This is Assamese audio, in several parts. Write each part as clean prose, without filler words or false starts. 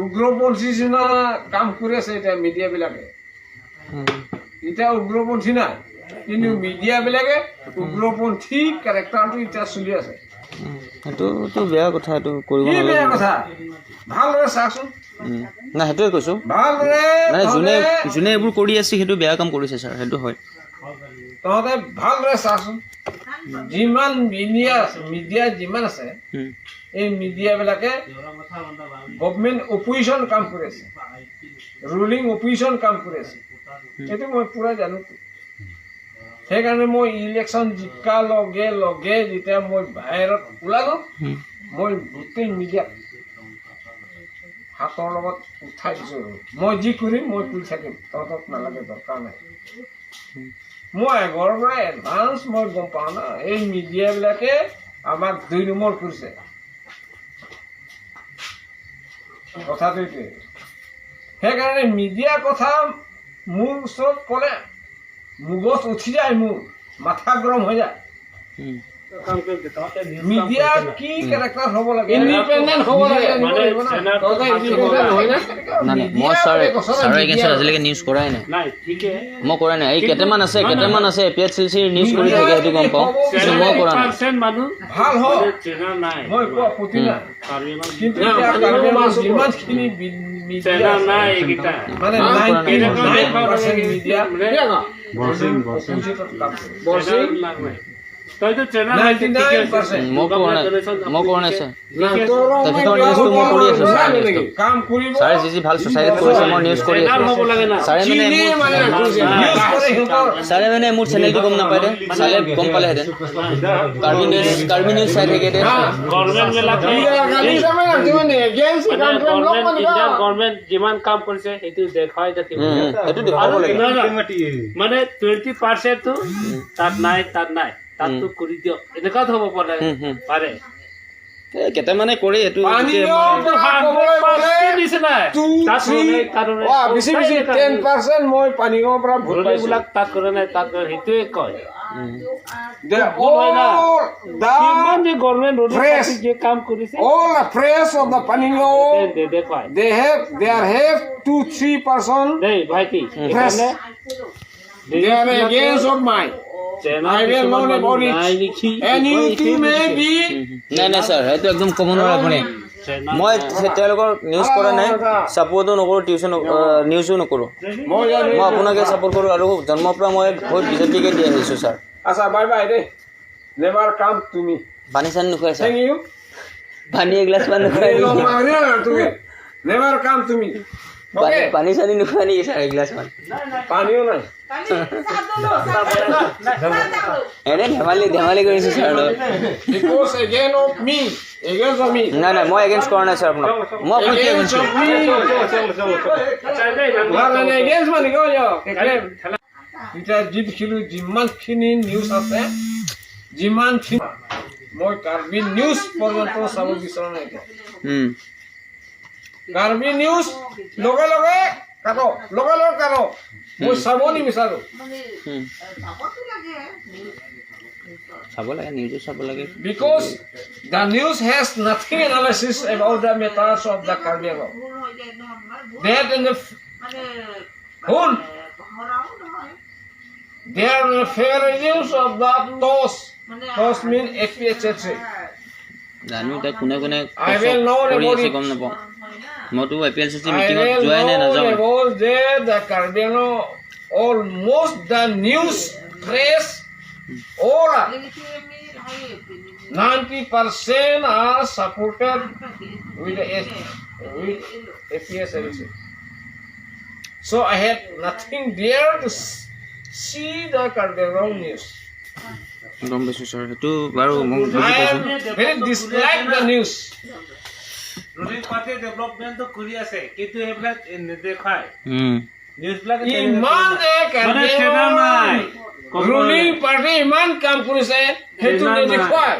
উগ্ৰপন্থী নিচিনা কাম কৰি আছে এতিয়া মিডিয়াবিলাকে। এতিয়া উগ্ৰপন্থী নাই, কিন্তু মিডিয়াবিলাকে উগ্ৰপন্থী কেৰেক্টাৰটো এতিয়া চলি আছে। সেইটোতো বেয়া কথা, এইটো কৰিব কি নালাগে। বেয়া কথা? ভালদৰে চাওকচোন। নাই, সেইটোৱে কৈছোঁ। ভালদৰে। মানে যোনে তহঁতে যোনে এইবোৰ কৰি আছে, সেইটো বেয়া কাম কৰিছে ছাৰ, সেইটো হয়। তহঁতে ভালদৰে চাচোন, যিমান মিডিয়া আছে, মিডিয়া যিমান আছে, এই মিডিয়াবিলাকে গভমেণ্ট অপজিশ্যন কাম কৰি আছে, ৰুলিং অপজিশ্যন কাম কৰি আছে। সেইটো মই পূৰা জানো। সেইকাৰণে মই ইলেকশ্যন জিকাৰ লগে লগে যেতিয়া মই বাহিৰত ওলালোঁ, মই গোটেই মিডিয়াক হাতৰ লগত উঠাই দিছোঁ আৰু মই যি কৰিম মই কৰি থাকিম, তহঁতক নালাগে, দৰকাৰ নাই। মই আগৰ পৰাই এডভান্স মই গম পাওঁ না, এই মিডিয়াবিলাকে আমাক দুই নম্বৰ কৰিছে। কথাটো এইটোৱে। সেইকাৰণে মিডিয়াৰ কথা মোৰ ওচৰত ক'লে মগজ উঠি যায়, মোৰ মাথা গৰম হৈ যায়। মিডিয়া কি কেৰেক্টাৰ হ'ব লাগে? ইণ্ডিপেণ্ডেণ্ট হ'ব লাগে। তহঁতে ইণ্ডিপেণ্ডেণ্ট হয় না? নাই নাই, মই ছাৰৰ এগেইনষ্টত আজিলৈকে নিউজ কৰাই নাই। নাই, ঠিকে। মই কৰা নাই। এই কেইটামান আছে, কেইটামান আছে এ পি এছ এল চিৰ নিউজ কৰি থাকে, সেইটো গম পাওঁ, কিন্তু মই কৰা নাই। 70% মানুহ ভাল হওক। ট্ৰেইনাৰ নাই। মই একো আপত্তি নাই। কাৰ্বি আংলং কিন্তু এতিয়া কাৰ্বি আংলঙত যিমানখিনি মিডিয়া ট্ৰেইনাৰ আছে, নাই এইকেইটা। মানে মই কৰা নাই। 99% মিডিয়া বৰসিং, বৰসিং। অপজিটত কাম কৰে। ট্ৰেইনাৰ নাই। তইতো ট্ৰেইনাৰ নাই, ঠিকে আছে। 99%। মই কৰা নাই, মই কৰা নাই ছাৰ। ঠিকে আছে। তেখেতৰ নিউজটো মই কৰি আছোঁ ছাৰ, নিউজটো। কাম কৰিব। ছাৰে যি যি ভাল ছ'চাইটিত কৰিছে, মই নিউজ কৰি ট্ৰেইনাৰ আছোঁ। হ'ব লাগে না। ছাৰে মানে চিনি মোৰ মানে নিউজ কৰে সিহঁতৰ। ছাৰে মানে মোৰ চেনেলটো গম নাপায় দে, চালে গম পালেহেঁতেন। কাৰ্বি নিউজ, কাৰ্বি নিউজ চাই থাকে দে। গভৰ্ণমেণ্ট বিলাকে মানে গভৰ্ণমেণ্ট, ইণ্ডিয়ান গভৰ্ণমেণ্ট যিমান কাম কৰিছে, সেইটো দেখুৱাই থাকিব। সেইটো দেখুৱাব আৰু লাগে। নহয়, নহয়, মানে 20%টো তাত নাই, তাত নাই, তাততো কৰি দিয়ক, এনেকুৱাত হ'ব পাৰে। উম, হুম। পাৰে। এই কেইটামানে কৰে এইটো। পানীগাঁৱৰ পৰা ক'বলৈ গ'লে নিচিনাই টু তাত থ্ৰী হোৱা নাই, তাত হোৱা নাই। বেছি বেছি 10% মই পানীগাঁৱৰ পৰা ভোট পাইছোঁ। বিলাক তাত কৰা নাই, তাত কৰা নাই, সেইটোৱে কয়। They ভুল হয় না। all the কিমান যে গভৰ্ণমেণ্ট press. যে কাম কৰিছে all the press of the Panigaon, নেদেখুৱায়। they have there have two three person দেই ভাইটি, press. সেইকাৰণে They are against of mine. I will know about it. নাই নেকি। And you too may be. নাই নাই ছাৰ, সেইটো একদম ক'ব নোৱাৰে আপুনি। মই তেওঁলোকৰ নিউজ কৰা নাই, ছাপৰ্টো নকৰোঁ, টিউচন নিউজো নকৰোঁ। মই জানো। মই আপোনাকে ছাপৰ্ট কৰোঁ আৰু জন্মৰ পৰা মই ভোট বিজেপিকে দি আহিছোঁ ছাৰ। আচ্ছা, বাই বাই দেই। Never come to me. পানী চানী নোখোৱাই ছাৰ? Thank you. পানী এগিলাচ মান নোখোৱাই নেকি? তুমি never come to me. Okay? পানী চানী নোখোৱাই নেকি ছাৰ এগিলাচ মান? পানীও নাই। এনে ধেমালি ধেমালি কৰিছোঁ ছাৰ লগত। Because again of me, against of me. নাই নাই, মই এগেইনষ্ট কৰা নাই ছাৰ আপোনাক। মই আপোনাক কি Against against of me. মানে against মানে কিয় যাওঁ? এতিয়া যি দেখিলোঁ, যিমানখিনি নিউজ আছে, যিমানখিনি মই কাৰ্বি নিউজ পৰ্যন্ত চাব বিচৰা নাই এতিয়া। কাৰ্বি নিউজ লগে লগে কাটক, লগে লগে কাটক, মই চাব নিবিচাৰোঁ। চাব লাগে, নিউজো চাব লাগে। Because the news has nothing analysis about the matters of the Karbi Anglong. That in the শুন, they are the favoritisms of the toss. Toss mean APHSC. জানো এতিয়া কোনে কোনে I will know কৰি about আছে it. গম নাপাওঁ। মইতো A P L C C I মিটিঙত will যোৱাই নাই, know নাযাওঁ। about that the Karbi Anglong, almost the news press, all are 90% are supported with the with APSLC. So I had nothing there to see the Karbi Anglong news. গম পাইছোঁ ছাৰ, সেইটো বাৰু মই বুজি I পাইছোঁ। am very dislike the news. Ruling party ডেভেলপমেণ্টটো কৰি আছে, কিন্তু সেইবিলাক নেদেখায় নিউজবিলাক। ইমান যে মানে ট্ৰেইনাৰ নাই। ৰুলিং পাৰ্টি ইমান কাম কৰিছে, সেইটো ট্ৰেইনাৰ নাই। নেদেখুৱায়।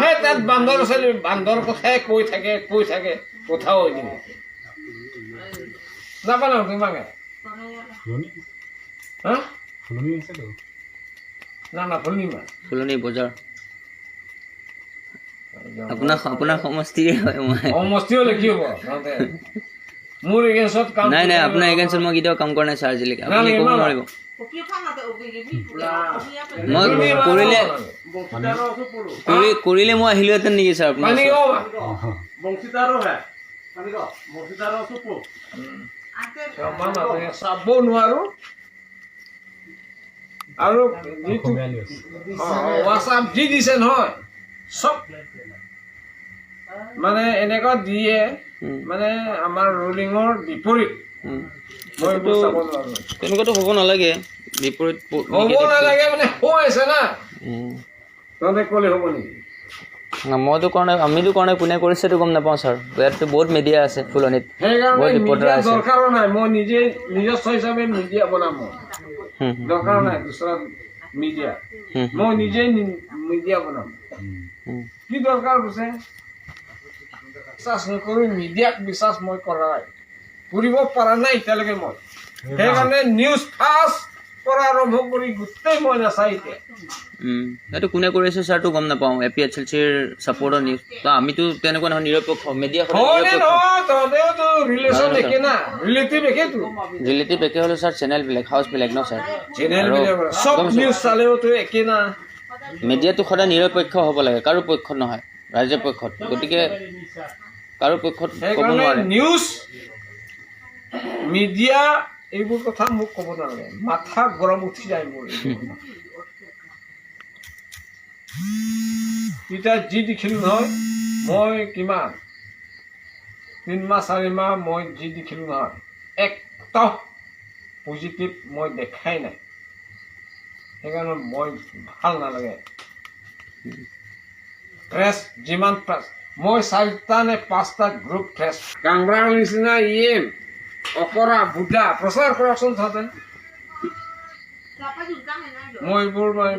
সেই তাত বান্দৰ আছে, বান্দৰ কথাই কৈ থাকে, কৈ থাকে, কথাও নিদিয়ে। নাপালো তোমাকে। ফুলনি। হা? ফুলনি আছেতো। না না, ফুলনি মা। ফুলনি বজাৰ। আপোনাৰ সমষ্টিৰে হয় মই। সমষ্টি হ'লে কি হ'ব, তহঁতে মোৰ এগেইনষ্টত কাম নাই নাই, আপোনাৰ এগেইনষ্টত মই কেতিয়াও কাম কৰা নাই ছাৰ আজিলৈকে, আপুনি ক'ব নোৱাৰিব। মই কৰিলে কৰিলে মই আহিলোহেঁতেন নেকি ছাৰ আপোনাৰ পানী ওচৰত? চাব নোৱাৰো। আৰু যিটো অসমীয়া নিউজ হোৱাটছআপ যি দিছে নহয়, চব মানে এনেকুৱা দিয়ে, মানে আমাৰ ৰুলিঙৰ বিপৰীত। মই এইবোৰ চাব নোৱাৰো। তেনেকুৱাতো হ'ব নালাগে, বিপৰীত হ'ব নালাগে মানে হৈ আছে না। তহঁতে ক'লে হ'ব নেকি? না, মইতো কৰা নাই, আমিতো কৰা নাই, কোনে কৰিছে সেইটো গম নাপাওঁ ছাৰ। ইয়াততো বহুত মিডিয়া আছে ফুলনিত, সেইকাৰণে বহুত ৰিপৰ্টাৰ মিডিয়া আছে। দৰকাৰো নাই, মই নিজে নিজৰ হিচাপে মিডিয়া বনাম মই। হুম, হুম, দৰকাৰ নাই দুচৰা মিডিয়া, হুম, মই নিজে মিডিয়া বনাম। কি দৰকাৰ হৈছে? বিশ্বাস নকৰোঁ মিডিয়াক, বিশ্বাস মই কৰা নাই, কৰিব পৰা নাই এতিয়ালৈকে মই। সেইকাৰণে নিউজ ফাৰ্ষ্ট পৰা আৰম্ভ কৰি গোটেই মই নাচাই এতিয়া। সেইটো কোনে কৰিছে ছাৰটো গম নাপাওঁ। এ পি এইচ এল চিৰ ছাপৰ্টৰ নিউজ তো আমিতো তেনেকুৱা নহয়, নিৰপেক্ষ মিডিয়া সদায় হয়নে নিৰপেক্ষ। নহয়, তহঁতেওতো ৰিলেশ্যন একে না, ৰিলেটিভ একেতো। ৰিলেটিভ একে হ'লেও ছাৰ, চেনেল বেলেগ, হাউচ বেলেগ ন ছাৰ। চেনেল আৰু বেলেগ, চব গম পাইছো। নিউজ চালেওতো একে না। মিডিয়াটো সদায় নিৰপেক্ষ হ'ব লাগে, কাৰো পক্ষত নহয়, ৰাইজৰ পক্ষত। গতিকে কাৰো পক্ষত ক'ব সেইকাৰণে নোৱাৰে। নিউজ মিডিয়া এইবোৰ কথা মোক ক'ব নালাগে, মাথা গৰম উঠি যায় মোৰ এইবোৰ কথা। এতিয়া যি দেখিলোঁ নহয়, মই কিমান 3 মাহ 4 মাহ মই যি দেখিলোঁ নহয়, একটাও পজিটিভ মই দেখাই নাই। সেইকাৰণে মই ভাল নালাগে। প্ৰেছ যিমান প্ৰেছ, মই চাৰিটা নে পাঁচটা গ্ৰুপ প্ৰেছ গাংৰাৰ নিচিনা ইয়ে অকৰা বুঢ়া প্ৰচাৰ কৰকচোন তাতে। মই এইবোৰ মানে